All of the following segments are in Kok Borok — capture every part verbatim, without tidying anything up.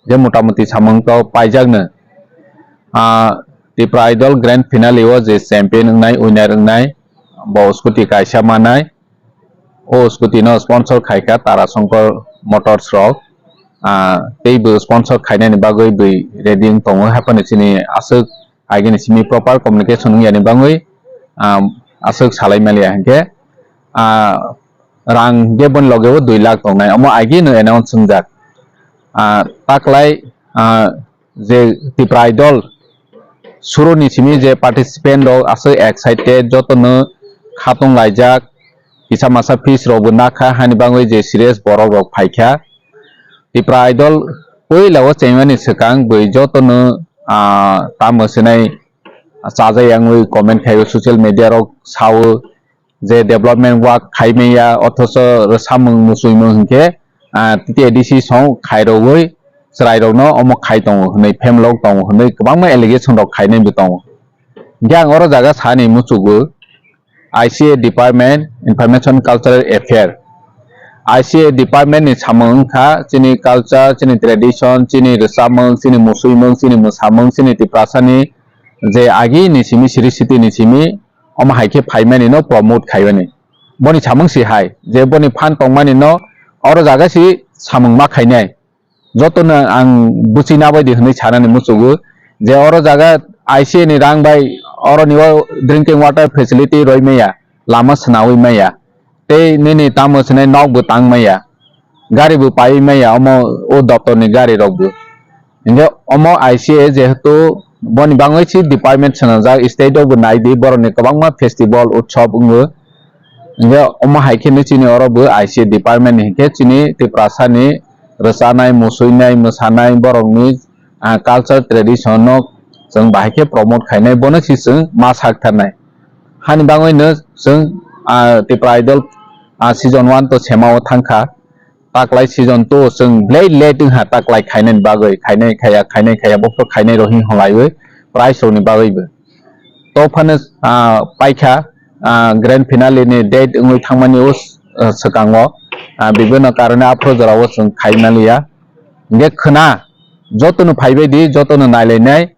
Je motamuti samung to paijakno. Ah, Tipra Idol grand finale o je champion wngnai, winner wngnai, bo scooty kaisa manai. O scooty no sponsor khaikha Tara Shankar Motors rok. Ah, tei bo sponsor khainani bagwi bwi ready wng tongo. Haphano chini aswk agini simi proper communication wngya ni bagwi, ah, aswk salai maliya hinkhe, ah, rang hinkhe boni loge o dui lakh tongnai. Omo agino announce wngjak. Ah, taklai, ah, je Tipra Idol suruni simi je participant rok aswk excited, jotono khatung laijak, kisa masa fees rokbo nakha, hani bagwi je serious borok rok phaikha. Tipra Idol puila o chengmani swkang bwi jotono, ah, tamo sinai chajak yangwi comment khaio, social media rok sao, je development work khai manya, othocho rwsamung muchungmung hinkhe, ah, T T A D C song khairogwi chwrairokno omo khai tongo hwnwi, phamlok tongo hwnwi kwbangma allegation rok khainaibo tongo. Hinkhe ang oro jaga sani muchugo, I C A department, Information Cultural Affair, I C A department ni samung wngkha chini culture, chini tradition, chini rwchapmung, chini muchungmung, chini mwsamung, chini Tiprasani je agini simi, siri siti ni simi, omo hai khe phaimani no promote khaimani. Boni samung si hai, je boni phan tongmani no oro jaga si samung ma khainai. Jotono ang buchina bai di hwnwi sanani muchugo, je oro jaga I C A ni rang bai oroni o drinking water facility roi maya, lama swnawi maya. Tei nini tamo sinai nok bo tang maya, gari bo paiwi maya omo o doptor ni gari rok bo. Hinkhe omo I C A jehetu boni bagwi si department swnamjak, state o bo nai di, borok ni kwbangma festival utsob wngo. Hinkhe omo hai khe chini oro bo I C A department ni hinkhe chini Tiprasa ni rwchanai, musuinai, mwsanai borok ni ah, culture tradition no chwng bahai khe promote khainai, bono si chwng ma sak tharnai. Hani bagwi no chwng, ah, Tipra Idol, ah, season one to sema o thangkha. Taklai season two chwng belai late wngha taklai khainani bagwi, khainai khaya, khainai khaya, bophuru khainai rohing holaiwi prize rokni bagwibo. To phano, ah, paikha, ah, grand finale ni date wngwi thangmani o, ah, swkango, ah, bibhinno karone aphuru jorao chwng khai maliya. Hinkhe khwna, jotono phaibai di, jotono nailainai,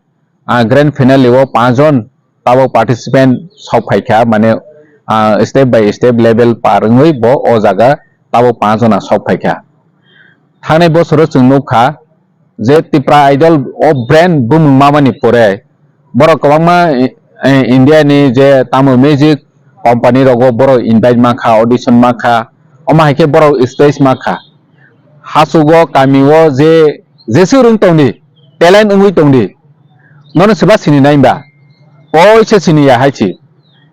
ah, grand finale o panch jon tabok participant sok phaikha, mane, ah, step by step level par wngwi bo o jaga tabok panch jona sok phaikha. Thangnai bosoro chwng nukha je Tipra Idol o brand bumung mamani pore borok kwbangma, eh, India ni je tamo music company rogo borok invite mankha, audition mankha, omo hai khe borok stage mankha. Hachugo kami o je, jeswk rwng tongdi, talent wngwi tongdi, nono swba sini nai ba? Koisa sini ya hai si.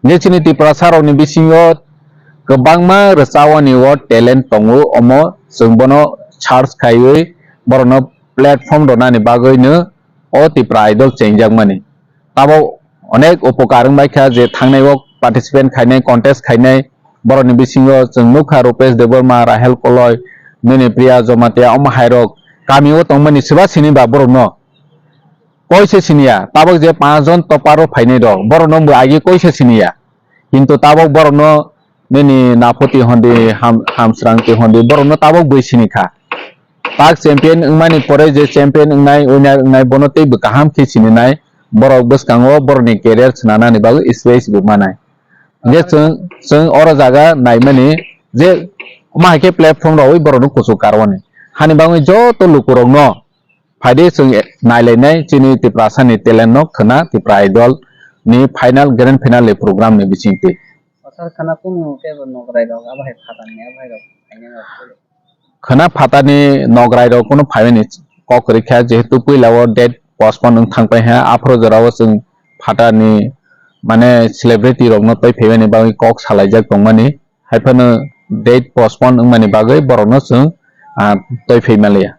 Je chini Tiprasa rokni bisingo kwbangma rwchawani o talent tongo, omo chwng bono search khaiwi borokno platform rwnani bagwino o Tipra Idol chengjakmani. Tabok onek upokar wngbaikha je thangnai o participant khainai, contest khainai, borokni bisingo chwng nukha Rupesh Debbarma, Rahel Koloi, nini Priya Jamatia, omo hairok kami o tongmani swba sini ba borokno? Koisa siniya, tabok je panch jon topper o phainai rok, borokno bo agi koisa siniya. Kintu tabok borokno nini Napoti hondi, Ham-, Hamsrangti hondi, borokno tabok bui sinikha. Tak champion wngmani pore je champion wngnai, winner wngnai, bono teibo kaham khe sininai, borok bwskango borokni career swnanani bagwi space bo manai. Hingke chwng, chwng oro jaga naimani je ma hai khe platform rogwi borokno kuchuk karwani. Hani bagwi joto lukurokno phaidi chwng nailainai chini Tiprasani talent no khwna Tipra Idol ni final, grand final ni program ni bisingtwi. O sir, khwna kunu kebo nograi rok abo hai phatar ni abo hai rok khainai rok. Khwna phatarni nograi rok kunu phaimani kok kwrwi kha, jehetu puila o date postpone wng thang pai ha, aphuru jora o chwng phatarni mane celebrity rokno twi phaimani bagwi kok salaijak tongmani, haiphano date postpone wngmani bagwi borokno chwng, ah, twi phai manliya.